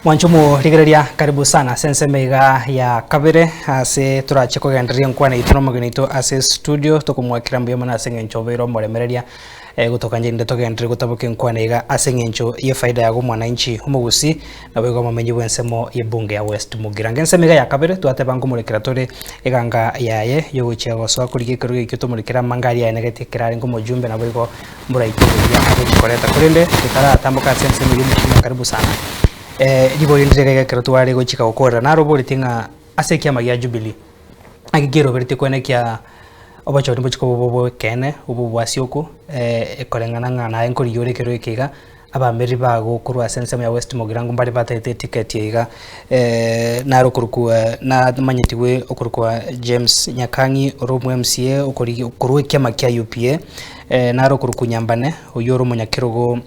Mwanche omorigereria karibu sana ase ensemo iga ya kabere ase torache kogendereria enkwana yaito na omogeni oito ase estudio tokomwakera mbuya mono ase eng'encho obeire omoremereria eh, gotoka inche rinde togenderere gotaboka enkwana iga ase eng'encho y'efaida yago omwananchi omogusii naboigo omomenyi bw'ensemo y'ebunge ya West Mugirango. Ensemo iga ya kabere twateba nkomorekera tore eganga yaye yogochia gosoa korigia ekerogo ekio tomorekere amanga aria aenegetie ekero arenge omojumbe naboigo Mboraike oria agochia koreta, korende totaratamboka ase ensemo eyio omochie karibu sana. Ribori ndire iga ekero tware gochika gokorera, naroboretie ng'a ase ekiama gia Jubilee, naki keroberetie kwene kia obochori mbochie koba obo bwa ekeene, obo bwa oko, ekoreng'ana ng'a naye nkorigia ore ekero eke iga, abameri bago korwa ase ensemo ya West Mugirango mbare bataete eticket eye iga, naro okorokwa namanyetigwe okorokwa James Nyakang'i ore omo MCA okorigia korwa ekiama kia UPA, naro okorokwa Nyambane oyio ore omonyakerogo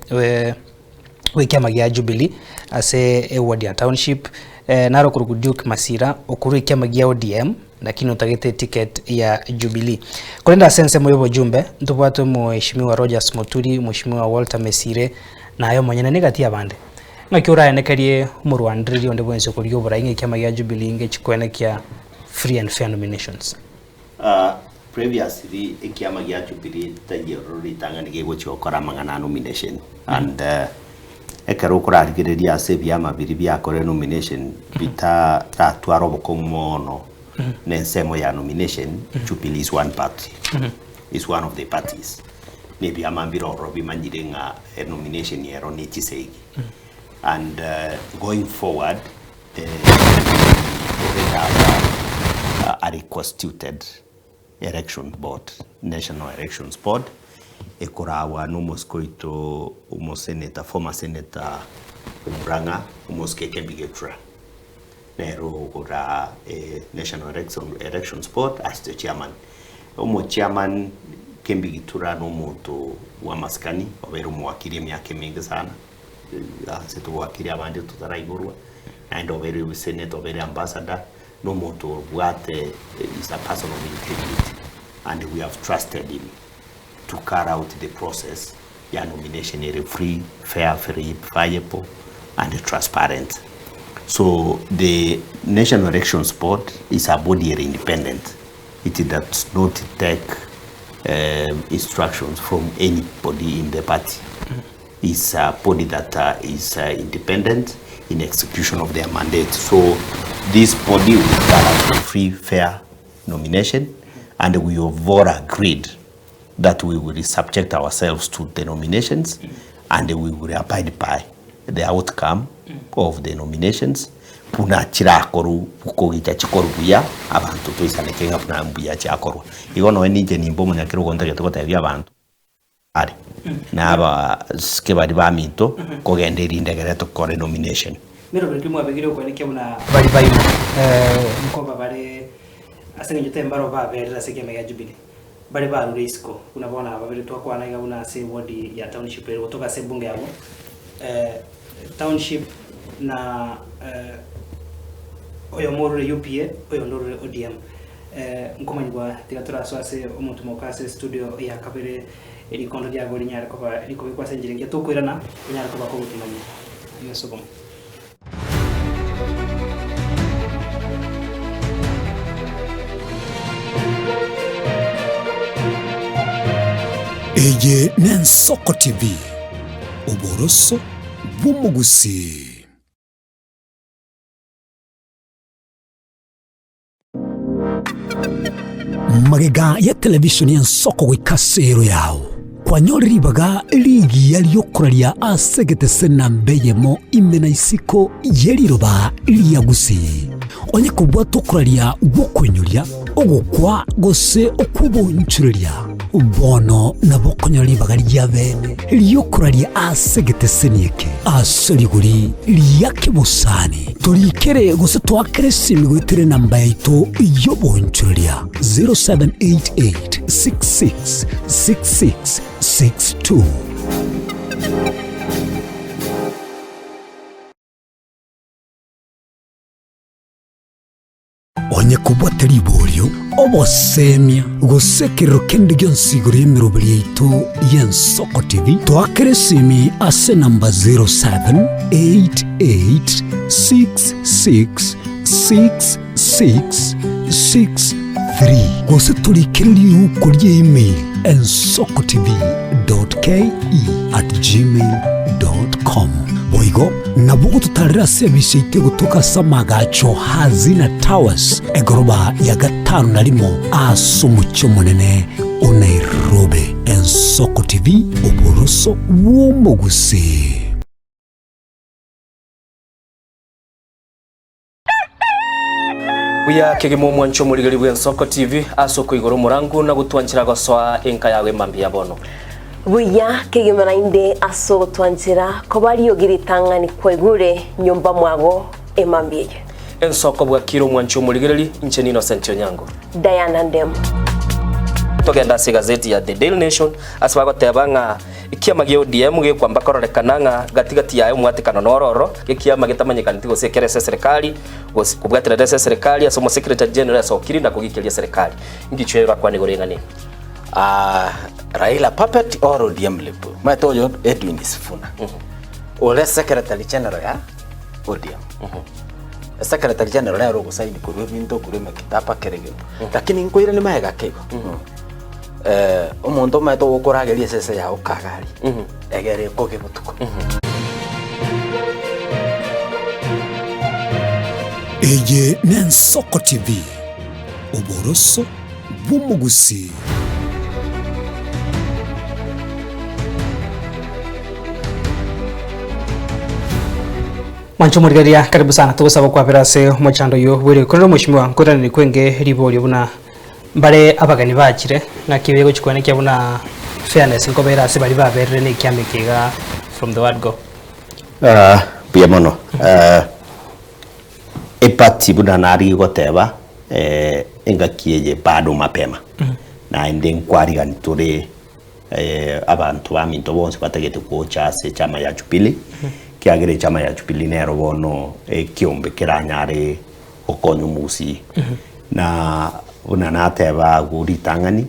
bw'ekiama gia Jubilee ase eward ya Township, naro okorokwa Duke Masira okorwa ekiama gia ODM lakini otagete eticket ya Jubilee. Korende ase ensemo y'obojumbe ntobwate Omweshimiwa Rogers Muturi, Omweshimiwa Walter Mesire, naye omonyene negati y'abande. Ng'aki oraenekerie omorwandereria onde bwensi okorigia oborai ng'a ekiama gia Jubilee ngechi koenekia free and fair nominations? Previously ekiama gia Jubilee taiyo ororo ritang'ani gegochia gokora amang'ana a nomination and ekero okorarigereria ase ebiama biria biakorire nomination bitaratwara obokong'u mono na ensemo ya nomination, Jubilee is one party, is one of the parties. Na ebiama mbire ororo bimanyire ng'a enomination ero ne chisegi and going forward we already have a reconstituted election board, National Elections Board, ekoragwa na omosike oito omosenator, former senator o Murang'a, omosike Kembi Gĩtura, nere ogoraa National Elections Board as the chairman. Omochairman Kembi Gĩtura na omonto bw'amasikani, obeire omowakiri emiaka emenge sana, ase tobwakire abande totaraiborwa, naende obeire senator, obeire ambassador, na omonto obwate is a person of integrity and we have trusted him to carry out the process ya nomination ere free, fair, verifiable and transparent. So the National Elections Board is a body ere independent, it does not take instructions from anybody in the party. Is a body that is independent in execution of their mandate. So this body will carry out a free, fair nomination and we have all agreed that we will subject ourselves to the nominations and we will abide by the outcome of the nominations buna chirakorwu kogicha chikorwu buya abanto toisaneke ng'a buna mbuya chiakorwa. Igo nonya ninche nimbe omonyakerogo ntagete gotebia abanto. Are na abasike baria baminto kogenda erinde ekere tokore nomination. Meroberi ki mwabegire okoenekia buna bari baino nkoba bare ase eng'encho tari mbaro baberire ase ekiama gia Jubilee, bare barure isiko buna bono aba babere twakwana iga buna ase eward ya township ere gotoka ase ebunge yabo township na oyomo orure UPA oyonde orure ODM. Nkomanyigwa tiga torasoe ase omotumoka ase studio ya kabere erikondo riago rinyare koba rikobekwa ase enchera engiya tokoirana onyare koba kogotumanyia. Yeso bono. Eye n'Ensoko TV, oboroso bw'omogusii. Magega ya televishoni y'ensoko goika ase ero yao, kwanyorire ribaga rigiya ri'okoraria ase egetese namba eyemo ime na isiko ye riroba ria Gusii. Onye kobwate okoraria gw'okoinyoria, ogokwa gose okw'oboonchoreria, bono nabo okonyora ribaga ria bene ri'okoraria ase egeteseni eke ase rigori ria kebosani. Torikere gose toakere esimi goetera enamba yaito y'oboonchoreria 0788 66 66 62. Onye kobwate riborio, obosemia, gose ekerero kende gionsi igoro y'emeroberi yaito y'Ensoko TV, toakere esimi ase enamba 0788. 66 66 63 Gose torikere riuko rie email ensokotv.ke@gmail.com. Boigo nabo ogototarera ase ebise yaito egotoka ase amagacho Hazina Towers, egoroba ya gatano na rimo ase omochie omonene o Nairobi. Ensoko TV, oboroso bw'omogusii. Buya kegima omwancho omorigeri bw'Ensoko TV ase okoigora omorangu na gotwanchera gosoa enka yago emambia ya bono. Buya kegima naende ase ogotwanchera koba riogi ritang'ani kwaigure nyomba mwago emambia eye. Ensoko bwakire omwancho omorigereri, inche n'Innocent Onyango. Diana Ndemo. Togende ase egazeti ya The Daily Nation ase bagoteba ng'a Ekiama gia ODM gekwamba kororekana ng'a gati gati yaye omwatekano noro ororo, ekiama getamanyekaneti gose ekere ase eserekari, gose kobwaterera ase eserekari ase omosecretary general asokiri na kogikeria eserekari. Ngichwe orakwane igoro y'eng'ana eye. Ah, Raila puppet or ODM lip. Omanyete oyo Edwin Sifuna. Ore secretary general ya ODM. Secretary general nere ogosaini korwa ebinto korwa emekitaba kera egento. Lakini nkoiranie magega ake igo. Omonto omanyete ogokorageria esese yao kagari, egere ekoge botuko. Eye n'Ensoko TV, oboroso bw'omogusii. Mwanche omorigereria karibu sana togosaba okwabera ase omochando oyo bwere korende omweshimiwa nkoiraneri kwenge riborio buna Mbare abageni bachire, ng'aki begochia koenekia buna fairness nkoba ere ase baria baberire na ekiama eke iga from the word go? Ah, mbuya mono. Ah, eparty buna narigia goteba eh, engaki eye bado mapema naende nkwarigani tore eh, abanto baminto bonsi batagete gocha ase echama ya Jubilee, ekiagera echama ya Jubilee nero bono ekiombe keranyare gokonya omogusii. Na buna nateba agwo ritang'ani,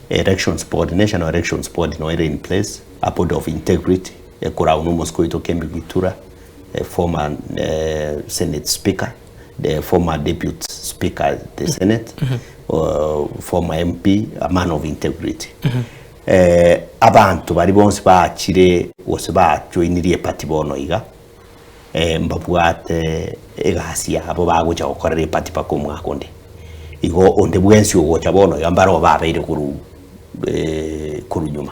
elections board, national elections board no ere in place, a board of integrity ekoragwa na omosike oito Kembi Gitura, a former senate speaker, the former deputy speaker the senate, former MP, a man of integrity. Abanto baria bonsi bachire gose bajoinirie eparty bono iga, mbabwate egasi yabo bagocha gokorera eparty mpaka omwaka onde. Igo onde bwensi ogocha bono iga mbare obabeire korwa korwa nyuma.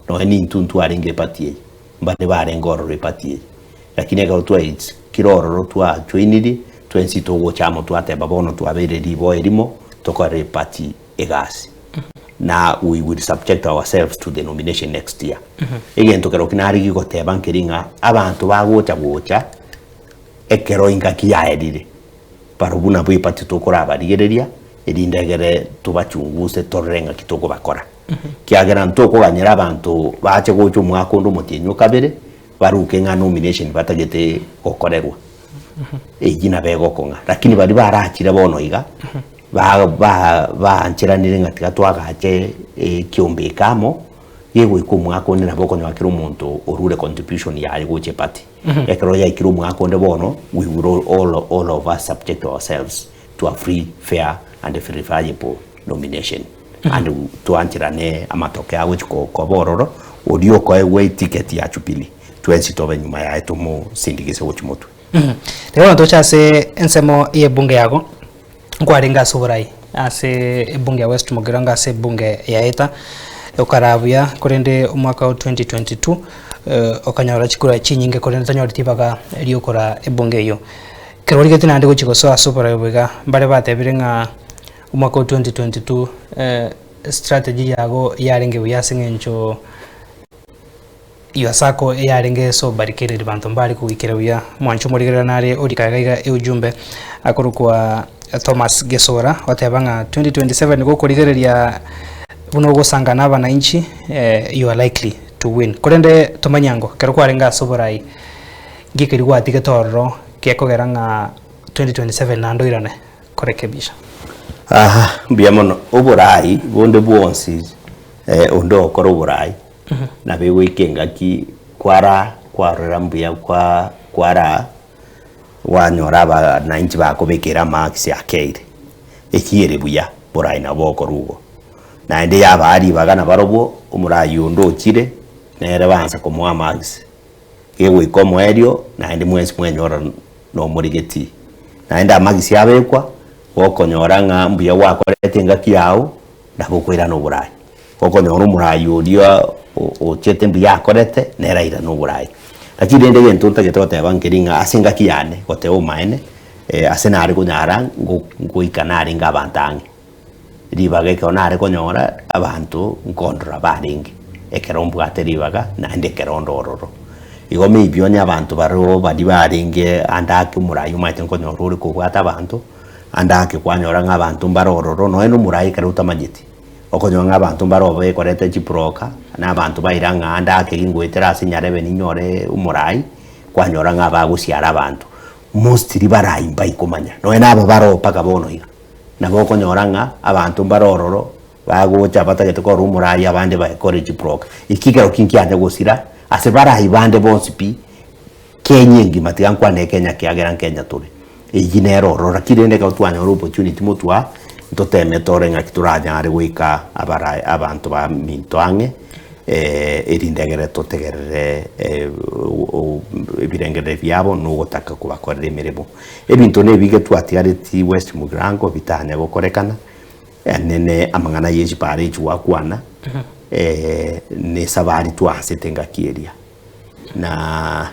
Nonya nintwe ntwarenge eparty eye, mbare barenge ororo eparty eye, lakini ekero twaikire ororo twajoinirie, twensi togocha amo twateba bono twabeire riboa erimo, tokorere eparty egasi. Na we will subject ourselves to the nomination next year. Egento kero ki narigia goteba nkeri ng'a abanto bagocha gocha ekero engaki yaerire, barobwo nabwo eparty tokorabarigereria erinde egere tobachunguse torore ng'aki tokobakora. Kiagera ntokoganyera abanto bache gocha omwaka onde omotienyi okabere, baruke ng'a nomination batagete gokorerwa. Eyio nabo egokong'a. Lakini baria barachire bono iga, ba- ba- baancheranire ng'a tiga twagache ekiombe eke amo, gegoika omwaka onde nabo okonyora kera omonto orure contribution yaye gocha eparty. Ekero yaikire omwaka onde bono, we will all, all, all of us subject ourselves to a free, fair and verifiable nomination. And twancherane amatoke agochi ko- koba ororo, oria okoegwa eticket ya Jubilee, twensi tobe nyuma yaye tomosindigise gochia motwe. Rero bono toche ase ensemo y'ebunge yago, nkwarenge ase oborai ase ebunge ya West Mugirango ase ebunge ya Eta, okaraa buya korende omwaka o 2022 okanyora chikura chinyinge korende tonyoreti ribaga riokoraa ebunge eyio. Ekero origetie naende gochia gosoa ase oborai obo iga, mbare batebire ng'a omwaka o 2022 strategy yago yarenge buya ase eng'encho Your circle eyarenge so barricaded banto mbare kogoikera buya. Mwanche omorigerera nare orika iga iga eujumbe akorokwa Thomas Gesora oteba ng'a 2027 gokorigereria buna ogosanga na abananchi you are likely to win. Korende tomanye ango ekero kwarenge ase oborai nki keria gwatigete ororo gekogera ng'a 2027 naende oirane korekebisha? Aha, mbuya mono. Oborai bonde bwonsi onde ogokora oborai Nabo egoika engaki kwara kwarora mbuya kwa kwaraa. Kwanyora abananchi bakobekera amarks akeire, eki ere buya borai nabo bokorwa igo. Naende yabaa ribaga nabarobwo omorai onde ochire nere baansa komoa amarks, gegoika omoerio naende mwensi mwenyora nomorigetie. Naende amarks abekwa, gokonyora ng'a mbuya gwakorete engaki yago, nabo okoirana oborai. Gokonyora omorai oria ochete mbuya akorete, nere airane oborai. Lakini rende egento ntagete goteba nkeri ng'a ase engaki yane, goteba obomaene, ase nare konyara ngoika narenge abanto ang'e. Ribaga ekero nare konyora, abanto nkondora barenge, ekero mbwate ribaga, naende ekero nde ororo. Igo maybe onye abanto baroo baria barenge ande ake omorai omanyete nkonyora ore kobwata abanto, ande ake kwanyora ng'a abanto mbare ororo, nonye na omorai ekero otamanyeti, okonyora ng'a abanto mbare obo bekorete chibroka, na abanto baira ng'a ande ake gingoetera ase nyarebe ninyore omorai, kwanyora ng'a bagosiara abanto. Mostly barai mbaikomanya, nonye na aba baroo mpaka bono iga. Nabo okonyora ng'a abanto mbare ororo bagocha batagete korora omorai abande baekore chibroka. Eki ekero ki nkianya gosira ase barai bande bonsi pi Kenya engima tiga nkwane Kenya kiagera nkenya tore. Eyio nere ororo lakini rende ekero twanyora opportunity motwe aa ntoteme tore ng'aki toranyare goika abarai abanto baminto ang'e erinde egere totegerere ebirengereri biabo na ogotaka kobakorera emeremo. Ebinto nebige twatigareti West Mugirango bitanya gokorekana, nene amang'ana ye chipara echi gwakwana, ne esabari twaasete engaki eria. Na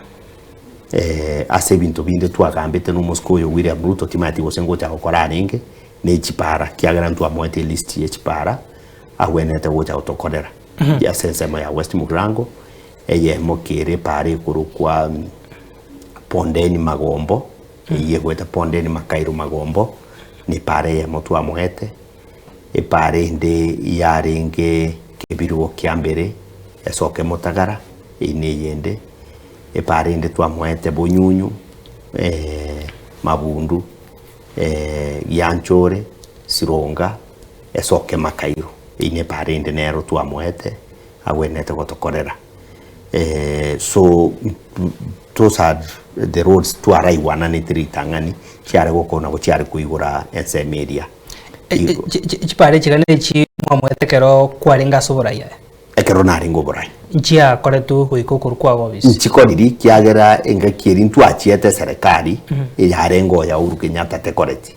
ase ebinto binde twagambete na omosike oyo William Ruto timanyeti gose ngocha gokora arenge, ne chipara ekiagera ntwamoete elist ye chipara agwenerete gocha gotokorera ase ensemo ya West Mugirango, eyemo kere epara ekorokwa. Pondeni Magombo, eyio egoeta Pondeni Makairo Magombo, na epaara eyemo twamoete, epaara ende yarenge Kebirugo kia mbere, esoke Motagara, eyio na eyende, epaara ende twamoete Bonyunyu, Mabundu, Gianchore, Sironga, esoke Makairo, eyio na epaara ende nero twamoete, agwenerete gotokorera. So those are the roads twaraigwananete ritang'ani chiare gokona nabo chiare koigora ensemo eria. Igo. Chipara echi iga nechi mwamoete ekero kwarenge ase oborai aye? Ekero narenge oborai. Nchiakoretwe goika okorwa kwago obisi? Nchikoriri ekiagera engaki eria ntwachiete eserekari eyarenge oya Uhuru Kenyatta tekoreti.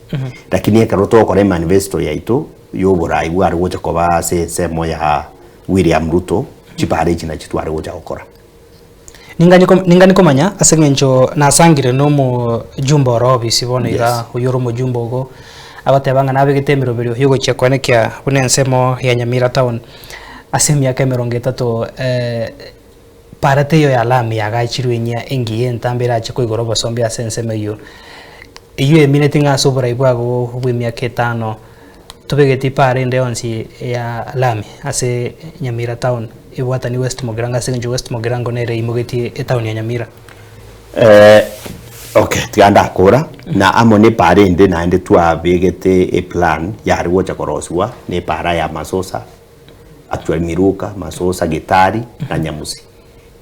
Lakini ekero togokora emanifesto yaito ya oborai bware gocha koba ase ensemo ya William Ruto, chipara echi nachio tware gocha gokora. Ningani komanya ase eng'encho nasangire na omojumbe ore obisi bono iga Yes. oyio ore omojumbe ogo, agoteba ng'a nabegete emeroberio yogochia koenekia buna ensemo ya Nyamira town ase emiaka emerongo etato para teiyo ya lami yagachirwe enyia engiya entambe erache koigora obosombi ase ensemo eyio. Eyio emineti ng'a ase oborai bwago bwa emiaka etano Tobegeti para ende yonsi ya lami ase Nyamira town ebwatani West Mugirango ase eng'encho West Mugirango nere eimogetie etown ya Nyamira. Okay, tiga ndakora na amo na epara ende naende twabegete eplan yare gocha korosiwa na epara ya Masosa actually Miruka, Masosa, Gitari na Nyamusi.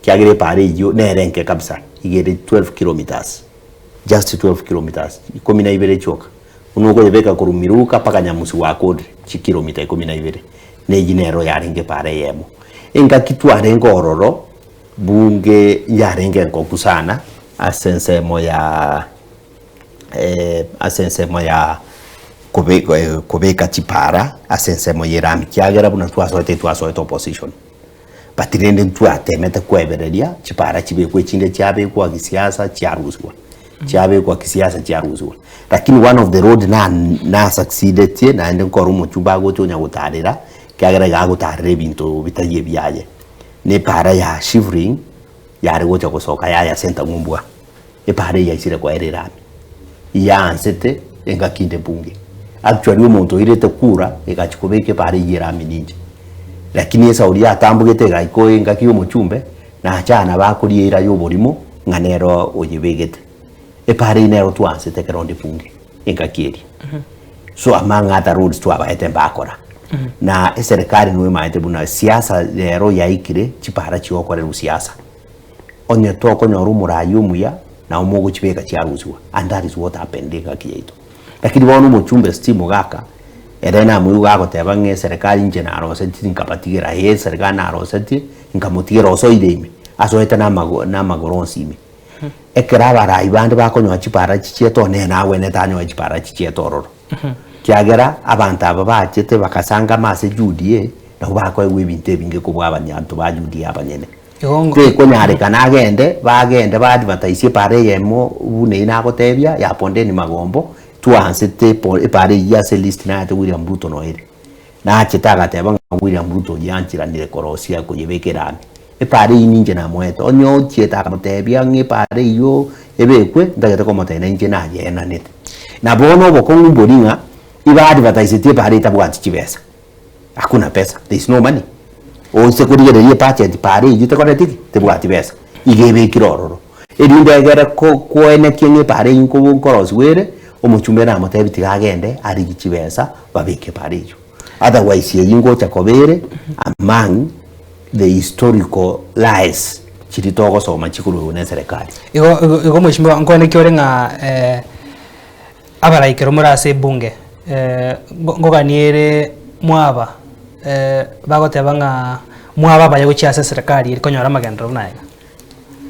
Ekiagera epara eyio nere enke kabisa, iga ere 12 kilometres, just 12 kilometres, ikomi na ibere chioka. Buna okoyebeka korwa Miruka mpaka Nyamusi gwakorire chikilomita ikomi na ibere, na eyio nero yarenge epaara eyemo. Engaki twarenge ororo, bunge yarenge enkoku sana ase ensemo ya ase ensemo ya kobe kobeka chipaara ase ensemo ya erami, kiagera buna twasoete twasoete opposition. But rende ntwatemete koebereria chipara chibekwe echinde chiabekwa gisiasa chiarusiwa, chiabekwa kisiasa chiarusiwa. Lakini one of the road na na succeedetie naende nkore omochumba agocha onya gotarera, ekiagera iga agotarera ebinto bitari ebiaye, na epara ya shivering yare gocha gosoka yaya center ng'umbwa, epara eye yaisire koera erami, yaansete engaki inde bunge. Actually omonto oirete kura egachia kobeka epara eyio erami ninche. Lakini esauri yatambogete egaika engaki ya omochumbe, nacha nabo akoria eira ya oborimo ng'a nero oyebegete. Epara eyio nero twaansete ekero onde bunge engaki eria. So among other roads twabaete mbakora. Na eserekari noemaete buna siasa rero yaikire chipara chigokorerwa siasa. Onye tokonyora omorai omuya. Nabo mogochibeka chiarusigwa and that is what happened engaki yaito. Lakini bono omochumbe Steve Mogaka ere namoigwe gagoteba ng'a eserekari inche narosetie nkabatigera ee eserekari narosetie nkamotigera osoire ime asoete namago namagoro onsi ime. Ekero abarai bande bakonyora chipara chichiete one nere nagwenerete anyore chipara chichiete ororo. Kiagera abanto aba bachete bagasangama ase UDA nabo bakoegwa ebinto ebinge kobua abanyanto ba UDA abanyene. Igo ngo- Tekonyarekana agende, bagende ba advertise epara eyemo buna eyio nagotebia ya Bondeni Magombo, twansete epo epara eyio ase list naete William Ruto noere. Nachete agateba ng'a William Ruto oyio anchiranire korosia koyebeka erami. Epara eyio ninche namoete, onye ochiete akamotebia ng'a epara eyio ebekwe, ntagete komotebia nainche nayenanete. Na bono obokong'u mbori ng'a, iba advertiseti epara etabwati chibesa. Hakuna pesa, there is no money. Oise korigereria ebudget pare eyio tekoreti ki? Tebwati besa. Iga ebekire ororo. Erinde egere ko koenekia ng'a epara eyio nko nkorosiwa ere, omochumbe namotebi tiga agende arigie chibesa babeke epara eyio. Otherwise eyio ngocha koba ere among the historical lies chiria togosoma chikorwegwa na eserekari. Igo igo igo mheshimiwa nkoenekia ore ng'a abarai ekero more ase ebunge nkogania ere mwaba bagoteba ng'a mwaba abaye gochia ase eserekari eri konyora amagenderero buna aya.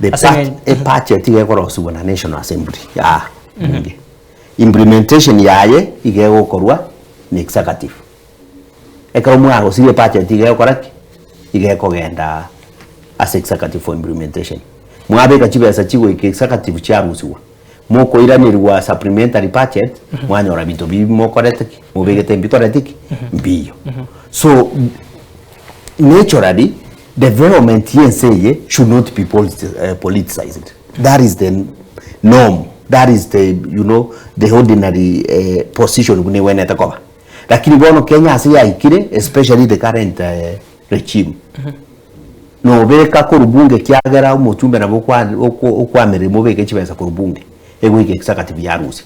The Ase part, eng'encho- ebudget iga ekorosiwa na National Assembly aa bunge. Implementation yaye iga egokorwa na executive. Ekero mwarosirie ebudget iga egokora ki? Iga ekogenda ase executive for implementation. Mwabeka chibesa chigoika executive chiarusiwa. Mokoiranerigwa supplementary budget, mwanyora binto bi mokorete ki? Mobegete mbikoreti ki? Mbiyo. So naturally development ya ense eye should not be politicized. That is the norm, that is the you know the ordinary position buna egwenerete koba. Lakini bono Kenya ase yaikire especially the current regime, nobeka korwa bunge ekiagera omochumbe nabo okwa okwa okwamerire mobeke chibesa korwa bunge, egoika executive yarusia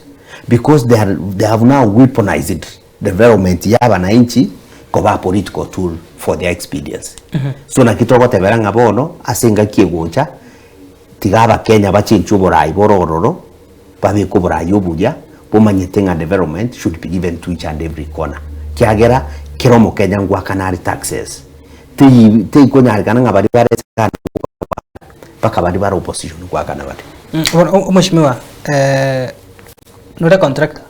because they are they have now weaponized development ya abananchi koba a political tool for their expedience. So naki togotebera ng'a bono ase engaki egocha, tiga abakenya bachenchie oborai bore ororo, babeke oborai obuya bomanyete ng'a development should be given to each and every corner kiagera kera omokenya ngoakana are taxes tei teikonyarekana ng'a baria bare serikali mpaka baria bare opposition ngoakana bare. Bono omweshimiwa nore contractor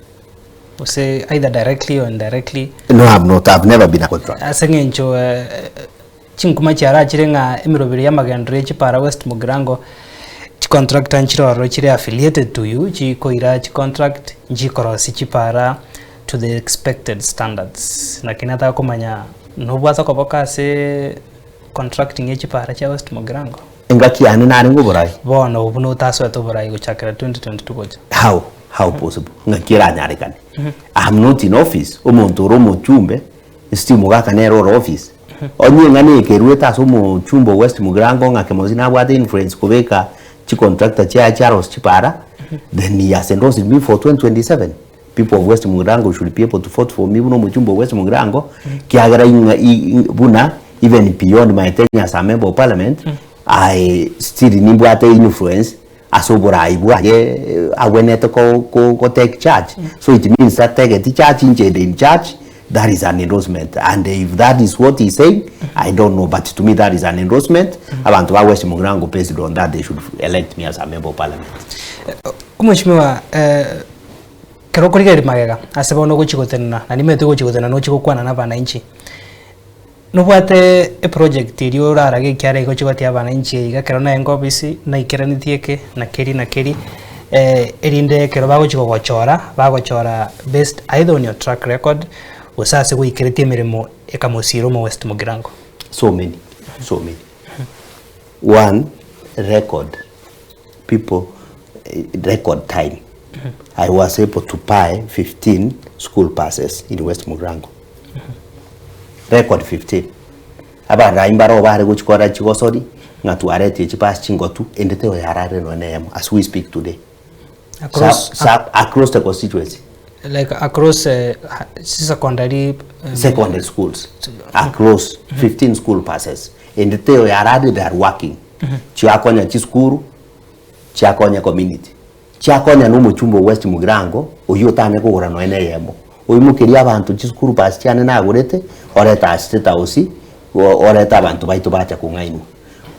gose either directly or indirectly? No I'm not, I've never been a contractor. Ase eng'encho Chinkuma chiarachire ng'a emeroberi y'amagenderero ye chipara West Mugirango, chicontractor nchire ororo chire affiliated to you, chikoira chicontract nchikorosia chipara to the expected standards. Naki nataka komanya nobwate okoboko ase contracting ye chipara chia West Mugirango? Engaki yane narenge oborai. Bono obo buna otasoete oborai gochakera 2022 gocha. How? How possible? Ng'aki eranyarekane? I'm not in office, omonto ore omochumbe, Steve Mogaka nere ore office. Onye eng'ana eke eruete ase omochumbe o West Mugirango ng'a Kemosi nabwate influence kobeka chicontractor chiaye chiarosia chipara, then he has endorsed me for 2027. People of West Mugirango should be able to vote for me buna omochumbe o West Mugirango, kiagera ing'a i- i- buna even beyond my tenure as a member of parliament, I still nimbwate influence ase oborai bwaye agwenerete ko ko go take charge so it means tategeti charge inche inde in charge that is an endorsement and if that is what he is saying I don't know but to me that is an endorsement abanto ba West Mugirango based on that they should elect me as a member of parliament. Omweshimiwa ekero okorigereria magega ase bono ogochia gotenena na nimanyete ogochia gotenena nochie gokwana na abananchi. Nobwate eproject eria orarage ekiara igo gochia abananchi iga ekero naye nkobisi naikeranetie eke na keri na keri erinde ekero bagochia gogochora bagochora based either on your track record gose ase goikeretie emeremo ekamosira omo West Mugirango. So many, so many. One, record people, record time. I was able to buy 15 school buses in West Mugirango. Record 15. Abarai mbaro bare gochi kora chigosori ng'a twaretire chibasi chingotu ende teiyo yararire nonya na eyemo as we speak today. Across, Sub, sub, across the constituency. like across secondary secondary schools across 15 school buses ende teiyo yararire they are working chiakonya chisukuru. Chiakonya community. Chiakonya na omochumba o West Mugirango oyio otanye kogora nonya na eyemo. Oimokerie abanto chisukuru basi chiane nagorete, orete ase State House, orete abanto baito bacha kong'ainwa.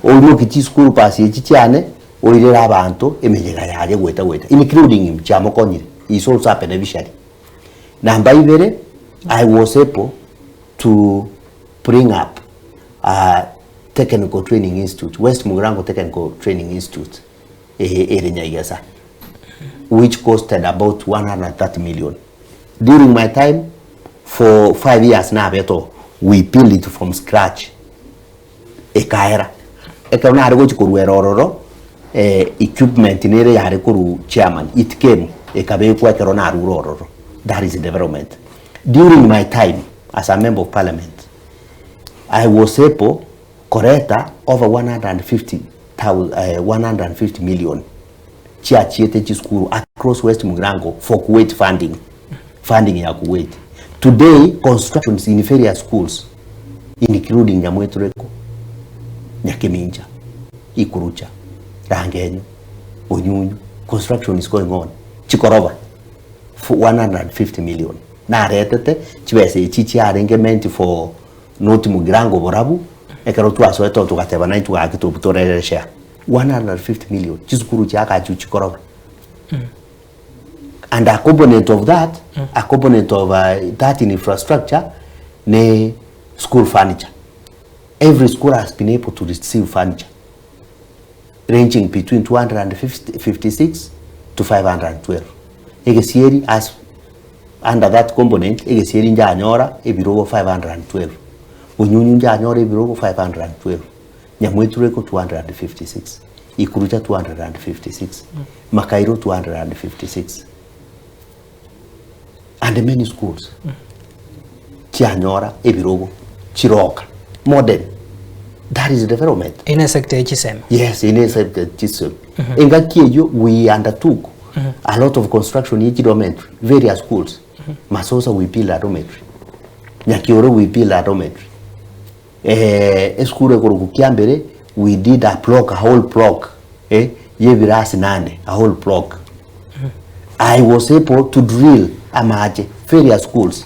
Oimokie chisukuru basi echi chiane, oirere abanto emeyega yaye goeta goeta including him chiamokonyire, he is also a beneficiary. Namba ibere, I was able to bring up a technical training institute, West Mugirango Technical Training Institute ere Nyaigesa, which costed about 130 million. During my time, for 5 years nabete oo, we built it from scratch ekaera. Ekero nare gochi korwa ere ororo, equipment nere yare korwa chairman, it came ekabekwa ekero narure ororo. That is development. During my time as a member of parliament, I was able koreta over 150 150 million chiachiete chisukuru across West Mugirango for Kuwait funding, funding ya Kuwait. Today constructions in various schools including Nyamwetureko, Nyakemincha, Ikurucha, Rangenyo, Onyunyu, construction is going on chikoroba for 150 million naretete chibesa echi chiarenge meant for Not Mugirango borabu, ekero twasoete oo togateba naintwe gaki tobu torere share 150 million chisukuru chiagachwe chikoroba and a component of that a component of that infrastructure ne school furniture every school has been able to receive furniture ranging between 256 to 512 egesieri as Under that component, egesieri njanyora ebirogo 512, Bunyunyu njanyora ebirogo 512, Nyamwetureko 256, Ikurucha 256, Makairo 256 and many schools chianyora ebirogo chiroka modern. That is development. Eye ne sector ye chisemi. Yes, eye ne sector ye chisemi. Engaki eyio we undertook a lot of construction ye chidometory, various schools. Masosa we build a dormitory, Nyakiore we build a dormitory, eh, esukuru ekorokwa Kiambere we did a block, a whole block eh, ye ebirasi nane, a whole block. I was able to drill amache various schools.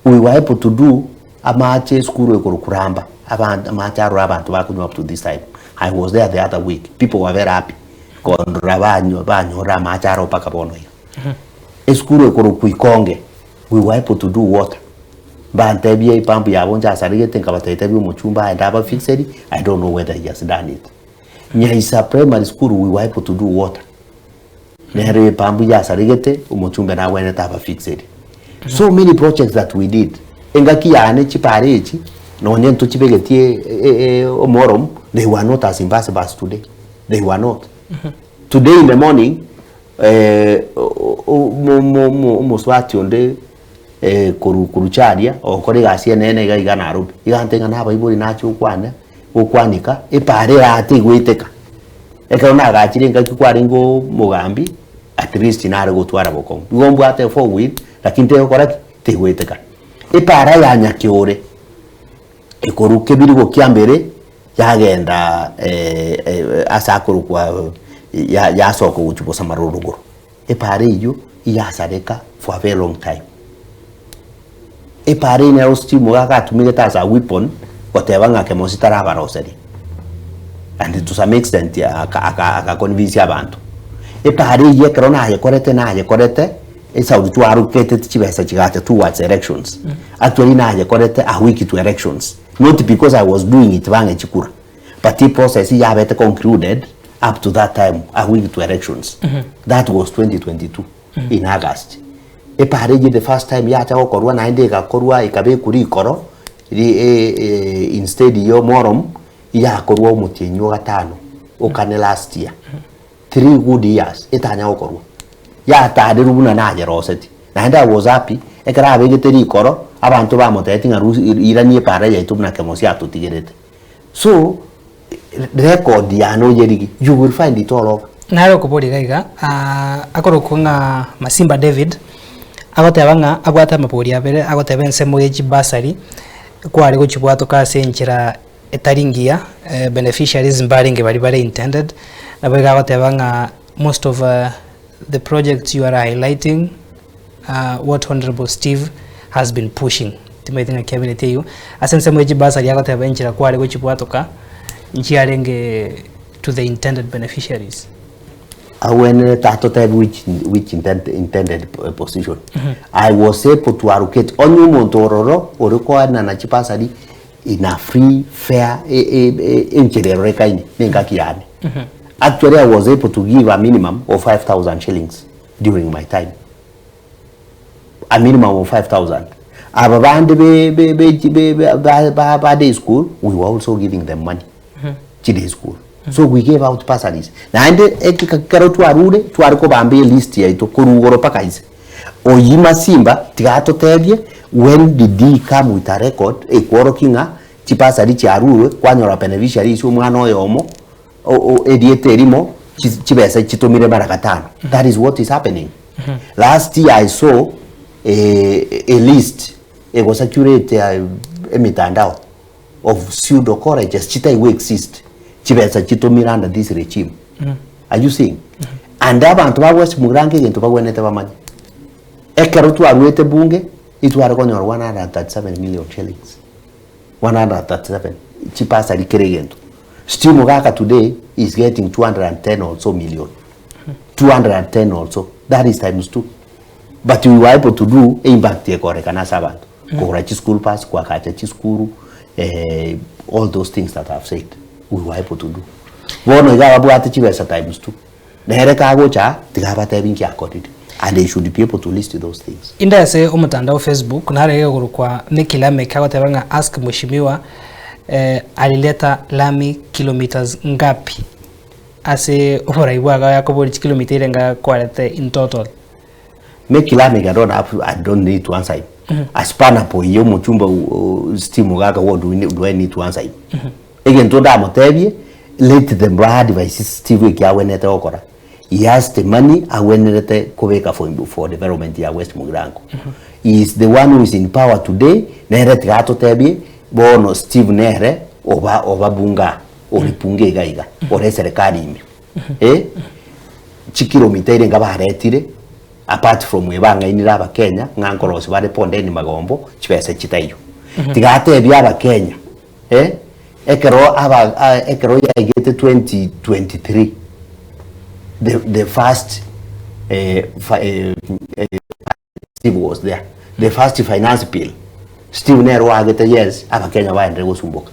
We were able to do Amache esukuru ekorokwa Ramba, abanto amache aroro abanto bakonywa up to this time. I was there the other week, people were very happy kondora banywa banyorire amache aro mpaka bono iga. Esukuru ekorokwa Ikonge, we were able to do water. Mbantebie epump yabo nchasaregete nkabatebia tebia omochumba aende abafixeri, I don't know whether he has done it. Nyaisa primary school we were able to do water. Nere epump yasaregete, omochumbe nagwenerete abafixeri. So many projects that we did. Engaki yane chipara echi, nonye ntochibegetie omoromu, they were not as invasive as today. They were not. Today in the morning, omosubati onde korwa korwa Charia, ogokora egasi enene iga iga Nairobi, iga antebia ng'a nabaibori nache gokwana, gokwanika, epara eye tegoeteka. Ekero nagachire engaki kwarenge omogambi, at least nare gotwara bokong'u. Igo mbwate four wheel, lakini tegokora ki? Tegoeteka. Epara ya Nyakeore, ekorwa kebirigo kia mbere, yagenda ase akorokwa ya yasoka gochia bosamara rogoro. Epara eyio yasareka for a very long time. Epara eyio nero Steve Mogaka atumegete as a weapon goteba ng'a Kemosi tarabaroseria and to some extent aka convince abanto. Epara eyio ekero nayekorete nayekorete esauri twarokete chibesa chigacha towards elections. Actually nayekorete a week to elections not because I was doing it bang'e chikura but eprocess yabete concluded up to that time a week to elections. That was 2022 in August. Epara eyio the first time yacha gokorwa naende egakorwa ekabekwa rikoro instead ya omoromu yakorwa omotienyi o gatano okane last year. Three good years etanya gokorwa. Yatarirwe buna nayeroseti. Naende I was happy ekero abegete rikoro abanto bamotebetie ng'a rusia irania epara yaito buna Kemosi atotigerete. So record yane oyerigie you will find it all over. Nare okoboria iga iga, akorokwa ng'a Masimba David, agoteba ng'a abwate amabori abere, agoteba ensemo ye chibasari, kware gochibwatoka ase enchera etari ngiya, beneficiaries mbarenge baria bare intended, Nabo iga agoteba ng'a most of the projects you are highlighting what Honourable Steve has been pushing. Timanyeti ng'aki abereti eywo. Ase ensemo ye chibasari agoteba enchera kware gochibwatoka nchiarenge to the intended beneficiaries. Agwenerete atotebi which, which intent, intended position. I was able to allocate onye omonto ororo ore koenana chibasari in a free fair enchera erorekaine na engaki yane. Actually I was able to give a minimum of 5000 shillings during my time. A minimum of 5000. Aba bande be be be be ba ba ba day school we were also giving them money. Chi day school. So we gave out bursaries. Naende ekero twarure tware kobamba elist yaito korwa igoro mpaka inse. Oyio Masimba tiga atotebie when did he come with a record ekworokia ng'a chibasari chiarurwe kwanyora beneficiaries omwana oyomo erieta erimo chibesa chitomire mara gatano. That is what is happening. Last year I saw a, a list ego circulate emitandao of pseudo colleges chitaigo exist chibesa chitomire under this regime. Are you seeing? And abanto ba West Mugirango egento bagwenerete bamanye, ekero twaruete bunge, itware konyora 137 million shillings, 137 chibasari kera egento. Steve Mogaka today is getting 210 or so million, 210 or so, that is times two. But we were able to do impact ekorekana ase abanto, kogora chischool bus, koagacha chisukuru, all those things that I have said, we were able to do. Bono iga ababwate chibesa times two, nere kagocha aa, tiga abatebi nki akorire, and they should be able to list those things. Inde ase omotandao Facebook nare egegorokwa Micky Lameck agoteba ng'a ask mheshimiwa alileta lami kilometres ngapi ase oborai bwago akoboria chikilomita ere nga kwarete in total. Micky Lameck I don't have, I don't need to answer him. Asipana poiyo omochumba Steve Mogaka what do, we need, do I need to answer him? Egento ndamotebie let them ba advise Steve eki agwenerete gokora. He has the money agwenerete kobeka for, for development ya West Mugirango. He is the one who is in power today, nere tiga atotebie bono Steve nere oba obabunga ore bunge iga iga ore eserekari ime. Eh, chikilomita ere baretire apart from ebang'ainire abakenya ng'a nkorosia bare bondeni magombo chibesa chitaiyo. Tiga atebie abakenya eh, ekero aba ekero yaigete 2023 the, the first eh, fi, eh, eh, Steve was there the first finance bill Steve nere oagete yes abakenya baendire gosumboka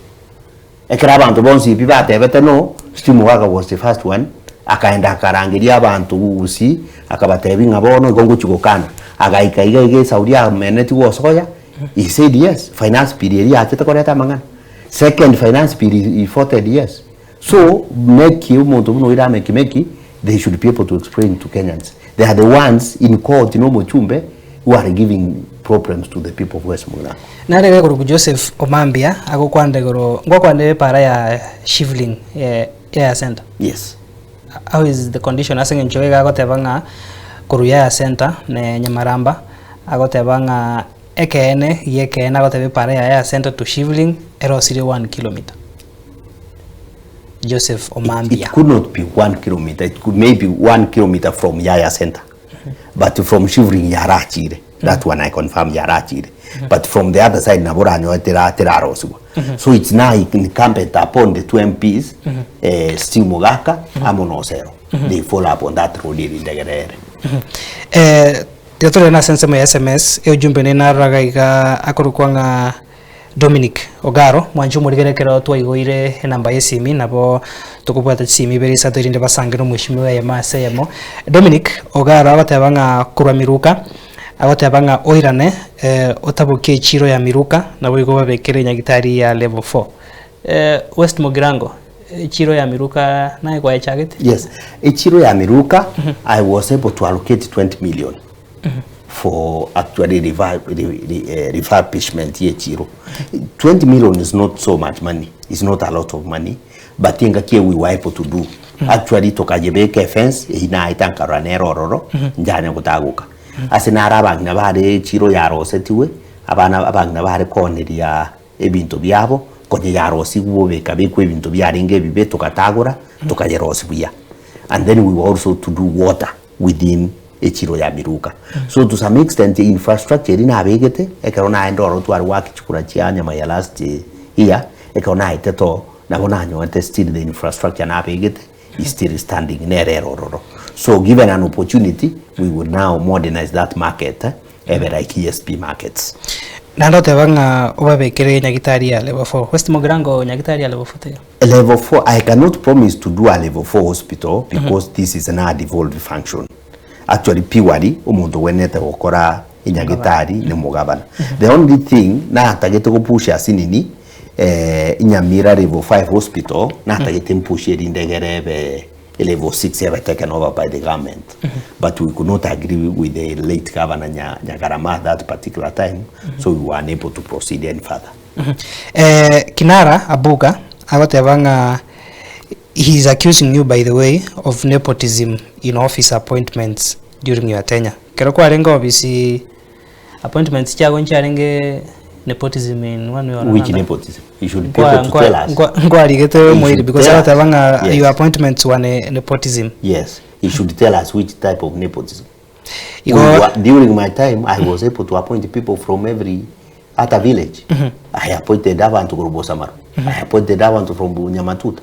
ekero abanto bonsi pi batebete no Steve Mogaka was the first one akaenda akarangeria abanto gusii akabatebia ng'a bono igo ngochia gokana agaika iga iga esauri amenetie gosoya he said yes finance bill eria yachete koreta amang'ana second finance bill he voted yes So meki omonto buna oira ameki meki they should be able to explain to Kenyans they are the ones in court na omochumbe who are giving problems to the people of West Mugirango. Nare iga korokwa Joseph Omambia agokwanera igoro ngwakwanire epara ya Shivling Yaya Center. Yes. How is the condition ase eng'encho iga agoteba ng'a korwa Yaya Center ne Nyamaramba agoteba ng'a ekeene gi'ekeene agoteba epara ya Yaya Center to Shivling erosirie one kilometer. Joseph Omambia. It could not be one kilometer, it could maybe one kilometer from Yaya Center. But from Shivering yarachire. That one I confirm yarachire. But from the other side nabo oranyore tera terarosiwa. So it's now incumbent upon the two MPs, eh, Steve Mogaka amo na Osero. They follow up on that road eri ndegere ere. Eh, tiga tore nase ensemo ya SMS, eujumbe ne naroraga iga akorokwa ng'a Dominic Ogaro, mwanche omorigere ekero twaigoire enamba y'esimi nabo tokobwata chisimi ibere isato erinde basange nomweshimiwa eyemo ase eyemo. Dominic Ogaro agoteba ng'a korwa Miruka, agoteba ng'a oirane otabokie echiro ya Miruka naboigo obabekere enyagitari ya level four. West Mugirango, echiro ya Miruka naye kwayechagete? Yes, echiro ya Miruka I was able to allocate 20 million. for actually refurbishment ye echiro. 20 million is not so much money, is not a lot of money, but engaki eye we were able to do. Actually tokayebeka efence eyio naete nkarora nere ororo, njanya gotagoka. Ase naro abang'ina bare echiro yarosetigwe, abana abang'ina bare kooneria ebinto biabo, konya yarosigwe bobe ekabekwa ebinto biarenge ebibe togatagora, tokayerosia buya. And then we were also to do water within echiro ya Miruka. So to some extent infrastructure eri nabegete ekero naenda ororo tware goaka chikura chia Nyamaiya last year, ekero naetete oo nabo nanyorete still the infrastructure nabegete is still standing nere ere ororo. So given an opportunity we will now modernize that market ebe like ESP markets. Naende oteba ng'a obabekere nyagitari ya level 4. West Mugirango nyagitari ya level 4 teiyo? Level 4, I cannot promise to do a level 4 hospital because this is an devolved function. Actually purely omonto ogwenerete gokora enyagitari ne omogabana. The only thing natagete gopusha ase nini eh, Nyamira level 5 hospital natagete mpushe erinde egere ebe level 6 ebe taken over by the government but we could not agree with the late governor Nya, Nyagarama at that particular time so we were unable to proceed any further. Eh, Kinara Abuga agoteba ng'a he is accusing you by the way of nepotism in office appointments during your tenure. Kero kwarenge ofisi appointments chiago nchiarenge nepotism in one way or Which another. nepotism? You should be Nkwa- able to nkwa- tell us. nkwa- nkwarigete You moiri should because tell us. agoteba ng'a Yes. your appointments were ne nepotism. Yes, he should tell us which type of nepotism. Igo- We were, during my time, I was able to appoint people from every other village. I appointed abantu from Bosamaro. I appointed abantu from Nyamatuta.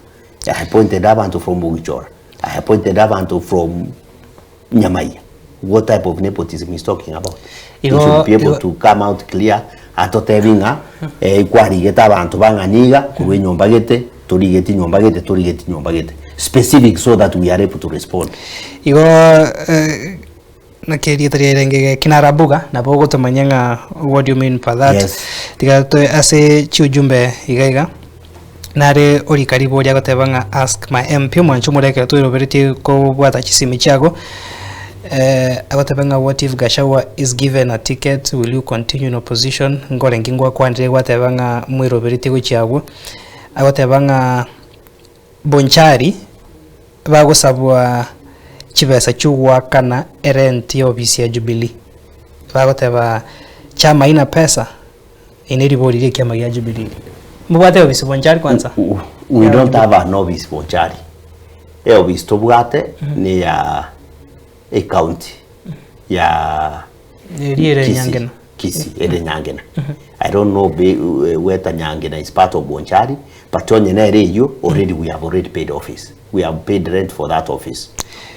I appointed abantu from Bugichora. I appointed abantu from Nyamaiya. What type of nepotism he's talking about? He Igo- should be able igo- to come out clear atotebi ng'a eh, kwarigete abanto bang'aniga korwa enyomba gete torigeti nyomba gete torigeti nyomba gete specific so that we are able to respond. Igo eh, naki erieta riarenge Kinara Mbuga nabo ogotomanya ng'a what do you mean by that Yes. tiga toe ase chiujumbe iga iga nare orika riboria agoteba ng'a ask my MP omwancho omoria ekero toiroberetie kobwata chisimi chiago eh, agoteba ng'a what if Gachagua is given a ticket will you continue in opposition nkorenge ngwakwanire gwateba ng'a mwiroberetie gochia abwo agoteba ng'a Bonchari bagosabwa chibesa chi'ogoakana erent y'ofisi ya Jubilee. Bagoteba chama haina pesa, eri neribori ri'ekiama gia Jubilee. Mobwate ofisi Bonchari kwanza? We don't have an office Bonchari. Eofisi tobwate ne ya ecounty ya Eri ere Kisii. Nyangena. Kisii, ere Nyangena. I don't know be, whether Nyangena is part of Bonchari, but onye nere eyio already we have already paid office. We have paid rent for that office.